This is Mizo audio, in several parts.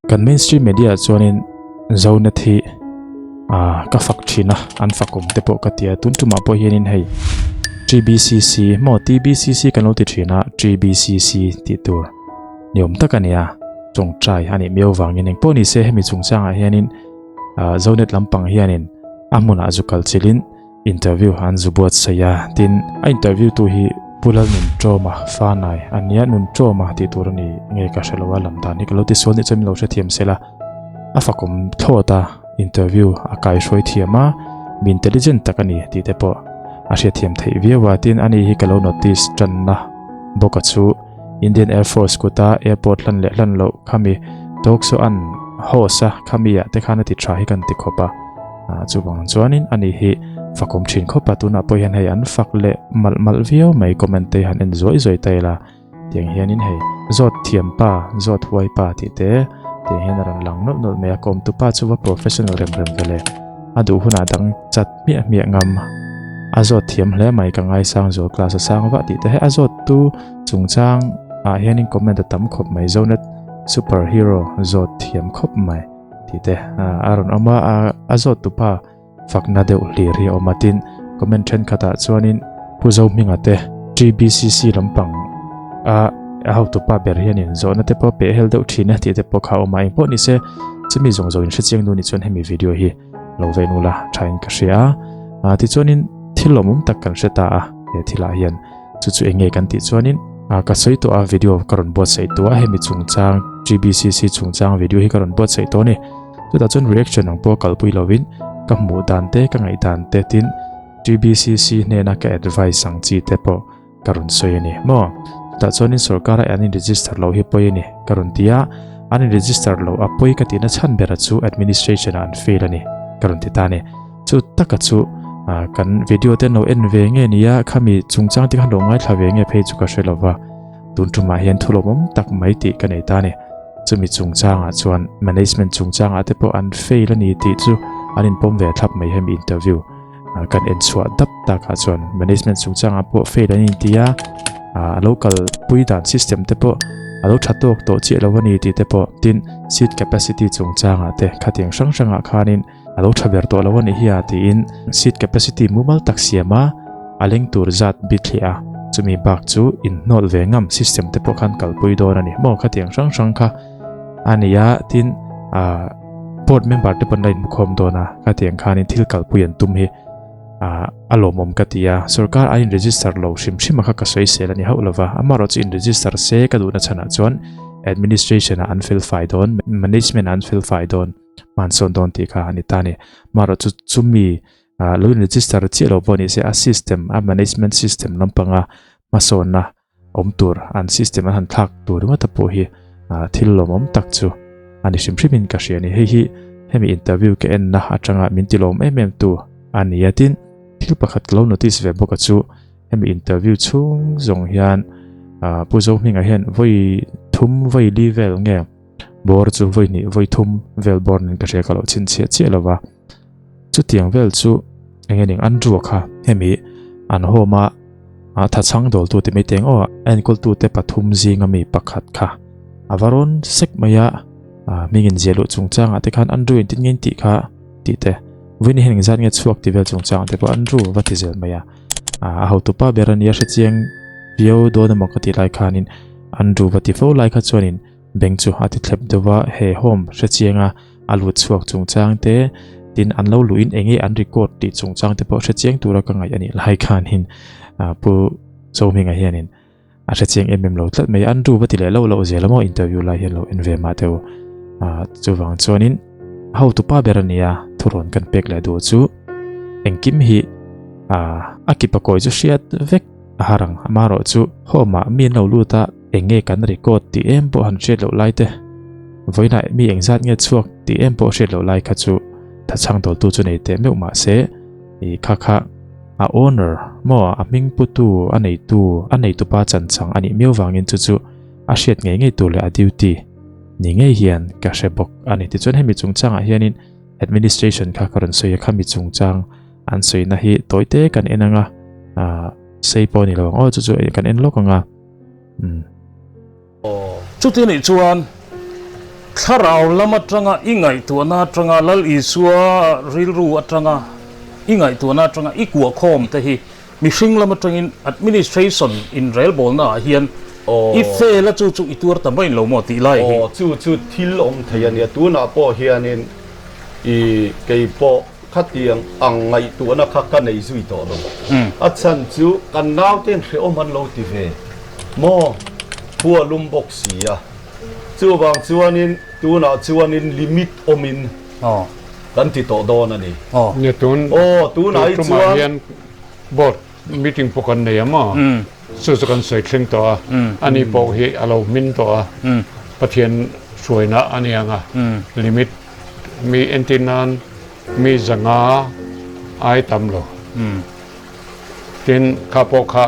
Kan mainstream media ah chuanin Zonet hi ah ka fak thin a, an fakawm te pawh ka ti a, tun tumah pawh hianin hei TBCC maw TBCC kan lo ti thin a, TBCC tih tur ni awm tak a ni a, tawngtai a nih miau vangin engpawh ni se hemi chungchangah hianin ah Zonet lampang hianin a hmunah zu kal chilhin Interview an zu buatsaih a, tin a interview tu hi Pu Lalnunṭawma Fanai a nia, Nunṭawma tih tur a ni nge ka hre lo a, lam dan hi ka lo ti sual nih chuan min lo hrethiam se la, a fakawm thlawt a, interview a kaihruai thiam a, mi intelligent tak a ni tih te pawh a hriatthiam theih viau a, tin ani hi ka lo notice tanna bawk a chu. Indian Air Force kuta airport hlan leh hlan loh khami talk show an host a khami ah te khan a ti tha hi kan ti khawp a ah chuvang chuanin ani hi fakawm thin khawp a tunah pawh hian hei an fak leh malh malh viau mai comment te han en zuai zuai ta ila tiang hianin hei zawt thiam pa zawt huai pa tih te tiang hian a rawn lang nawlh nawlh mai a kawm tu pa chu va professional rem rem ve le a duh hunah dang chat hmiah hmiah ngam a zawt thiam hle mai ka ngaisang zual class a sang vah tih te hei a zawt tu Chungchang ah hianin comment a tam khawp mai Zonet super hero zawt thiam khawp mai tih te a rawn awm a a zawt tupa fakna deuh hlir hi a awm a tin comment thenkhat ah chuanin Pu Zohminga te TBCC lampang a a hotupa ber hianin zawhna te pawh peh hel deuh thin a tih te pawh kha a awm a engpawh ni se chumi zawng zawng in hrechiang nu nih chuan hemi video hi lo ven ula thain ka hria a tichuanin thil lawmawm tak kan hre ta a he thilah hian. Chu chu eng nge kan tih chuanin ka sawi tawh a video ka rawn buatsaih tawh a hemi chungchang GBCC chungchang video hi ka rawn buatsaih tawh a ni. Chutah chuan reaction ang pawh kalpui lovin ka hmuh dan te ka ngaih dan te tin GBCC hnena ka advice ang chi te pawh ka rawn sawi a ni maw. Chutah chuanin sorkara an in register loh hi pawi a ni ka rawn ti a, an in register loh a pawi ka tihna chhan bera chu administration ah an fail a ni ka rawn ti ta a ni. Chu taka chu kan video te an lo en ve nge nia khami chungchang te khan lo ngaithla ve nge phei chu ka hre lova tun tumah hian thu lawmawm tak mai tih ka nei ta a ni. Chumi chungchangah chuan management chungchangah te pawh an fail a ni tih chu an inpawm ve thlap mai hemi interview kan en chhuah dap takah chuan management chungchangah pawh fail an inti a, a lo kalpui dan system te pawh a lo tha tawk tawh chiah lo a ni tih te pawh tin seat capacity chungchangah te khatiang hrang hrangah khanin A lo tha ber tawh lo a nih hi a tiin seat capacity mumal tak siam a, a leng tur zat bit thliah a, chumi bak chu inhnawlh ve ngam system te pawh khan kalpui dawn a ni maw khatiang hrang hrang kha a ni a, tin ah board member te pawn la inhmukhawm dawn a, khatiang khanin thil kalpui an tum hi ah a lawmawm ka ti a, sorkar a in register lo hrim hrim a kha ka sawi sel a ni hauh lova, amaherawhchu in register se ka duhna chhanah chuan administration ah an fel fai dawn, management ah an fel fai dawn. hmansawn dawn tih kha a ni ta a ni. Amaherawh chu chumi ah lo in register chiah lo pawh ni se a system a management system lampanga hmasawnna awm tur an system an han thlak tur ringawt a pawh hi ah thil lawmawm tak chu a ni hrim hrim in ka hria a ni. Hei hi hemi interview ka enna atanga min ti lawm em em tu a ni a tin thil pakhat ka lo notice ve bawk a chu hemi interview chhung zawng hian ah Pu Zohminga hian vawi thum vawi li vel nge Bawr chu vawi hnih vawi thum vel bawr nen ka hria ka lo chhinchhiah chiah lo va. Chutiang vel chu eng nge ning Andrew-a kha hemi an home a thachhang dawltu ti mai teng aw a enkawltute pathum zinga mi pakhat kha a va rawn sek mai a, hming in ziah luh chungchangah te khan Andrew in tin nge in tih kha tih te vawiin hian engzat nge chhuak ti vel chungchangah te pawh Andrew va ti zel mai a, a hotupa ber a nia hrechiang viau dawn emaw ka tih lai khanin Andrew va ti fo lai kha chuanin Bank chu a ti thlep deuh a, he home hrechianga a lut chhuak chungchang te, tin an lo luhin eng nge an record tih chungchang te pawh hrechiang tura ka ngaih a nih lai khanin Pu Zohminga hianin a hrechiang em em lo tlat mai. Andrew va ti leh loh loh zel a maw interview lai hian lo en ve mah teh u. Chuvang chuanin hotupa ber a nia thurawn kan pek leh duh chu engkim hi a kipa kawi chu hriat vek a har ang. Amaherawhchu home ah mi an lo lut a. Eng nge kan record tih em pawh han hriat loh lai te, vawiinah mi engzat nge chhuak tih em pawh hriat loh lai kha chu thachhang dawltu chu nei teh meuh mah se i kha kha a owner maw a hming putu a neitu a neitupa chanchang a nih miau vangin chu chu a hriat ngei ngei tur leh a duty ni ngei hian ka hre bawk a ni. Tichuan hemi chungchangah hianin administration kha ka rawn sawi a, khami chungchang an sawina hi tawite kan en anga sei pawh a ni lo ang aw chu chu kan en lawk anga. Chuti anih chuan Thlarau lam atanga i ngaihtuahna atanga Lal Isua rilru atanga i ngaihtuahna atanga i kuahkhawm te hi mihring lam atangin administration inrelbawlna ah hian i fail a chu chu i tuar ta mai lo maw tih lai hi. Aw chu chu thil awm thei a nia tunah pawh hianin i kei pawh khatiang ang ngaihtuahna kha ka nei zui tawh lo. A chhan chu kan nauten hrehawm an lo ti ve maw khua lum bawk si a. Chuvang chuanin tunah chuanin limit awmin kan ti tawh dawn a ni. Nia tun Aw tunah hi tumah chuan. hian board meeting pawh kan nei a maw? Chu chu kan sawi thleng tawh a, ani pawh hi a lo hmin tawh a, Pathian hruaina a ni ang a, limit mi entir nan mi zanga ai tam lo. Tin, kha pawh kha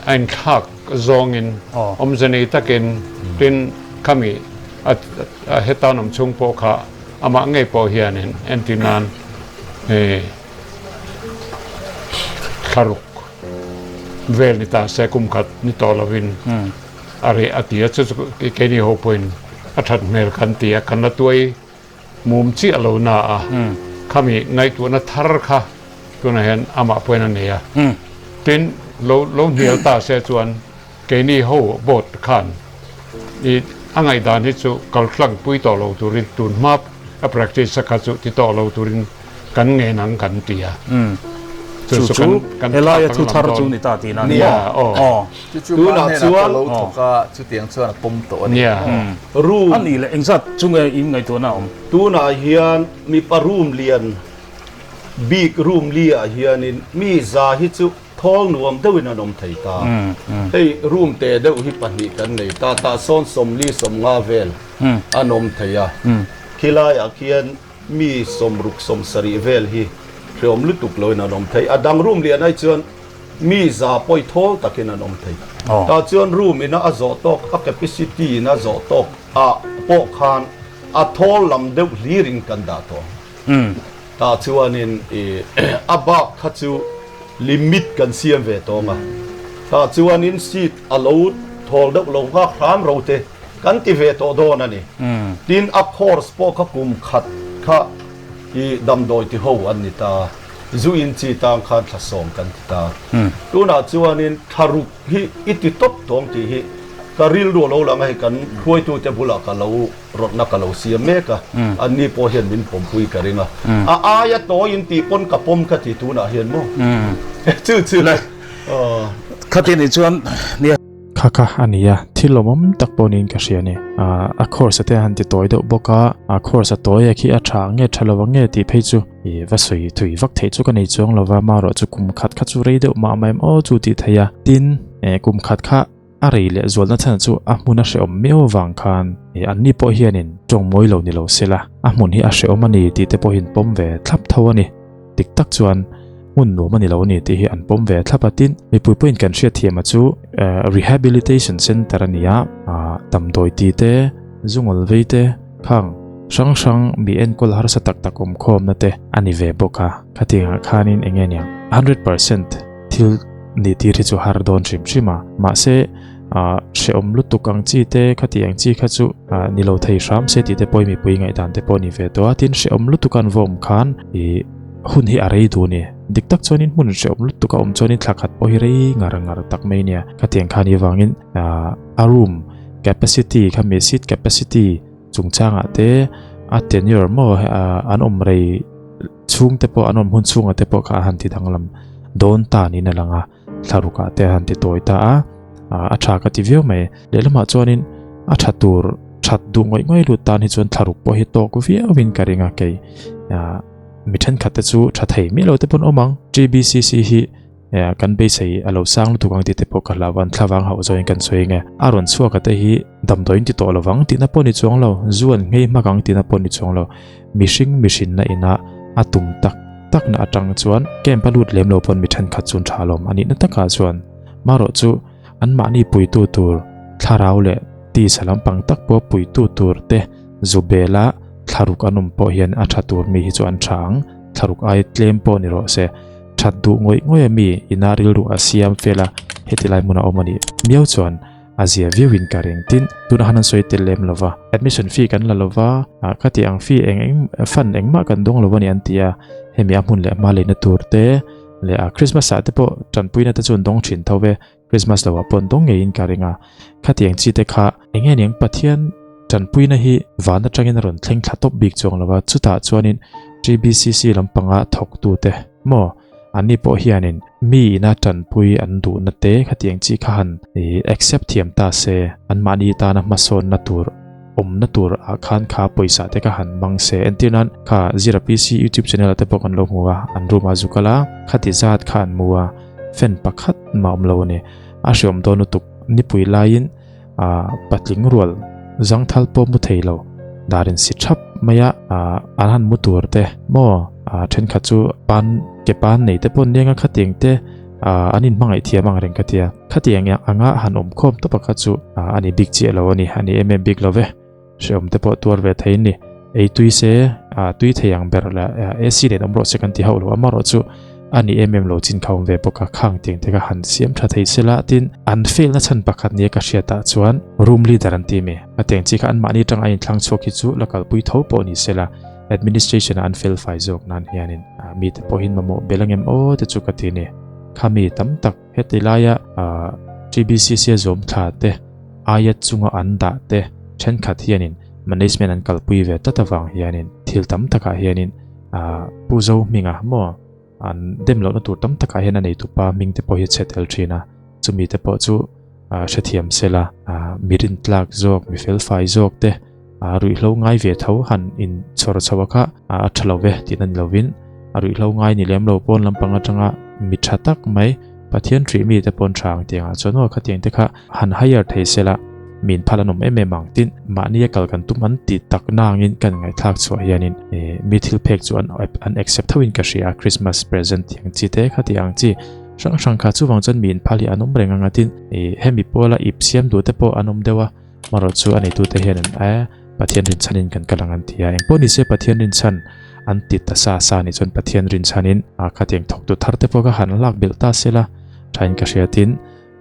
a inthlak zawngin awmze nei takin tin khami a hetan awm chhung pawh kha amah ngei pawh hianin entir nan thlaruk vel ni ta se kum khat ni tawh lovin a reh a ti a, chu chu keini ho pawhin a that hmel kan ti a, kan la tuai Mum chiah lo na a, khami ngaihtuahna thar kha tunah hian amah pawhin a nei a. Tin, lo lo hnial ta se chuan keini ho board khan i a ngaihdan hi chu kal tlang pui tawh lo turin tun hma a practice a kha chu ti tawh lo turin kan ngen ang kan ti a. Chu chu helaia thu thar chu ni ta tihna a ni maw? Aw. Chu chu ma hnenah ka lo thawk a, chutiang chuan a pawm tawh a ni. Room. A nih leh engzat chu nge in ngaihtuahna a awm? Tunah hian mipa room lian bik room li ah hianin mi za hi chu thawl nuam deuhin an awm thei ta. Hei room te deuh hi pahnih kan nei ta, tah sawn 40 50 vel an awm thei a. Khilaiah khian mi 60 70 vel hi hreawm lutuk loin an awm thei. A dang room lian ai chuan Mi za pawi thawl takin an awm thei. Tah chuan room ina a zawh tawk, a capacity in a zawh tawk ah pawh khan a thawl lam deuh hlir in kan dah tawh ang. Tah chuanin i a bak kha chu limit kan siam ve tawng a. Tah chuanin seat a lo thawl deuh lo nghak hram ro te kan ti ve tawh dawn a ni. Tin a course pawh kha kum khat kha i damdawi ti ho an ni ta. Zu in chi tang khan thla sawm kan ti ta. Tunah chuanin thla ruk hi i ti tawp tawng tih hi ka rilru a lo lang a, hei kan hruaitute bulah ka lo rawtna ka lo siam mek a, anni pawh hian min pawmpui ka ring a. A aia tawi in tih pawn ka pawm ka ti tunah hian maw? Chu chu. Khati nih chuan nia. Kha kha a ni a, thil awmawm tak pawh niin ka hria a ni. A course a te a han ti tawi deuh bawk a, a course a tawi a khi a tha ang nge tha lo ang nge tih phei chu i va sawi thui vak theih chu ka nei chuang lo va, marawh chu kum khat kha chu rei deuh mah mah em aw chu tih theih a. Tin, kum khat kha a rei leh zualna chhan chu a hmun a hrehawm miau avang khan anni pawh hianin tawng mawi lo ni lo se la, a hmun hi a hrehawm a ni tih te pawhin pawm ve thlap tho a ni. Dik tak chuan hmun nuam a ni lo a ni tih hi an pawm ve thlap a, tin mipui pawhin kan hriatthiam a chu Rehabilitation Centre a ni a, damdawi ti te, zungawl vei te khang hrang hrang mi enkawl harsa tak tak awm khawmna te a ni ve bawk a, khatiangah khanin eng nge niang 100% thil nih tir hi chu har dawn hrim hrim a, mahse ah hrehawm lutuk ang chi te khati ang chi kha chu ah ni lo thei hram se tih te pawh hi mipui ngaihdan te pawh a ni ve tawh a, tin hrehawm lutuk an vawm khan ih hun hi a rei duh a ni dik tak chuanin hmun hrehawm lutuk a awm chuanin thla khat pawh hi rei ngar ngar tak mai a nia khatiang khan hi vangin ah a room capacity kha mi seat capacity chungchangah te a tenure maw ah an awm rei chhung te pawh an awm hun chhungah te pawh kha a han ti danglam dawn ta niin a lang a. Thlarukah te a han ti tawi ta a, a tha ka ti viau mai. Lehlamah chuanin a tha tur that duh ngawih ngawih lut tan hi chuan thlaruk pawh hi tawk viauin ka ring a kei. Mi thenkhat te chu tha thei miah lo te pawn awm ang. TBCC hi kan beisei a lo sang lutuk ang tih te pawh ka hlau a, an thlavang hauh zawhin kan sawi ang e. A rawn chhuak a te hi damdawiin ti tawh lovang tihna pawh ni chuang lo, zu an nghei hmak ang tihna pawh ni chuang lo. Mihring mihrinna ina a tum tak takna atang chuan camp a lut lem lo pawn mi thenkhat chu an tha alawm a nihna takah chuan marawh chu anmahni puitu tur thlarau leh tisa lampang tak pawh puitu tur te zu bela thlaruk an awm pawh hian a tha tur mi hi chu an tha ang thlaruk ai tlem pawh ni rawh se that duh ngawih ngawih a mi ina rilru a siam fel a heti lai hmun a awm a nih miau chuan. a zia viau in ka ring. Tin, tunah han an sawi tel lem lo va, admission fee kan la lo va, khati ang fee eng eng fund engmah kan dawng lo a ni an ti a, hemi a hmun leh hma leina tur te leh a Christmas ah te pawh tanpuina te chu an dawng thin tho ve, Christmas lo ah pawh an dawng ngeiin ka ring a, khati ang chi te kha eng nge niang Pathian tanpuina hi van atangin a rawn thleng thla tawp bik chuang lo va, chutah chuanin TBCC lampanga thawktute maw Anni pawh hianin mi ina tanpui an duhna te khatiang chi kha han accept thiam ta se, anmahni tana hmasawnna tur awmna tur ah khan kha pawisa te kha han hmang se. Entir nan kha Zira PC YouTube channel ah te pawh kan lo hmu a, an room ah zu kal a, khati zat kha an mu a, fan pakhat mah awm lo a ni. A hreawm dawn lutuk, nipui laiin patling rual zangthal pawh mu thei lo dar in si thap mai a an han mu tur te maw thenkhat chu pan ke pan nei te pawh an leng a khatiang te an in hmangaih thiam ang reng ka tia khatiang anga han awm khawm tawp a kha chu a ni bik chiah lo a ni a ni em em bik lo ve hreawm te pawh tuar ve thei a ni ei tui se tui thei ang ber leh AC nen awm rawh se kan ti hauh lo amaherawh chu a ni em em lo chin kha awm ve bawk a khang tiang te kha han siam tha thei se la tin an fail na chhan pakhat nia ka hriat ah chuan room leader an ti mi a tiang chi kha an mahni atang a inthlang chhuak hi chu la kalpui tho pawh ni se la administration ah an fel fai zawk nan hianin mi te pawhin mamawh bel angem aw te chu ka ti ni khami tam tak Heti laia TBCC a zawm thla te, aia chunga an dah te thenkhat hianin management an kalpui ve tlat avang hianin thil tam takah hianin Pu Zo hminga maw an dem lohna tur tam takah hian a neitupa hming te pawh hi a chhe tel thin a, chumi te pawh chu hrethiam sela mi rintlak zawk, mi felfai zawk te ruihhlo ngai ve tho han inchhawr chho a kha a tha lo ve tih na ni lovin a ruihhlo ngai ni lem lo pawn lampang atanga mi tha tak mai Pathian hrih mi te pawn tha ang tiangah chuan aw khatiang te kha han hire thei sela min phal an awm em em ang tin mahni a kal kan tum an tih tak nangin kan ngaihthlak chhuah hianin mi thil phek chu an an accept thoin ka hria a Christmas present tiang chi te khati ang chi hrang hrang kha chuvang chuan mi inphal hi an awm reng ang a tin hemi pawla ip siam duh te pawh an awm deuh a. Hmarawh chu a neitute hian an e, Pathian rinchhanin kan kal ang an ti a. Engpawh ni se Pathian rinchhan an ti ta sa sa anih chuan Pathian rinchhanin a khatiang thawktu thar te pawh kha han lak belh ta se la, thain ka hriatin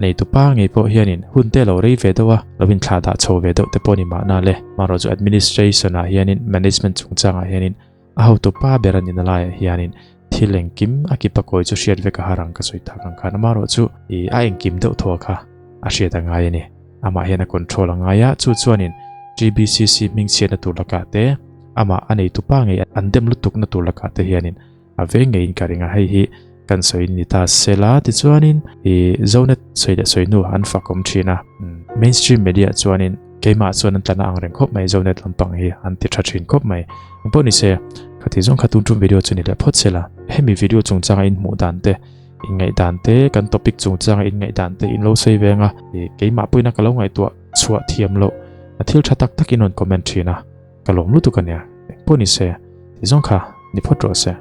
neitu pa ngei pawh hianin hun te lo rei ve deuh a, lo inthlah dah chho ve deuh te pawh ni mahna le. Hmarawh chu administration ah hianin management chungchangah hianin a hotu pa ber a nihna laiah hianin thil engkim a kipa kawi chu hriat vek a har ang ka sawi tak ang khan amaherawh chu ih a engkim deuh thaw kha a hriat a ngai a ni. Amah hian a control a ngai a, chu chuanin TBCC hming chhiatna tur lakah te amah a neitu pa ngei an dem lutukna tur lakah te hianin a veng ngeiin ka ring a, hei hi kan sawi ni ta sela tichuanin ih Zonet sawi leh sawi hnu an fakawm thin a, mainstream media chuanin keimah chuan an tlana ang reng khawp mai Zonet lampang hi an ti tha thin khawp mai. Engpawh ni se, khati zawng kha tun tum video chu ni leh phawt sela, hemi video chungchanga inhmuh dan te, inngaih dan te, kan topic chungchanga inngaih dan te in lo sawi veng a, ih keimah pawhin a ka lo ngaihtuah chhuah thiam loh a thil tha tak takin rawn comment thin a, ka lawm lutuk ania, engpawh ni se, ti zawng kha ni phawt rawh se.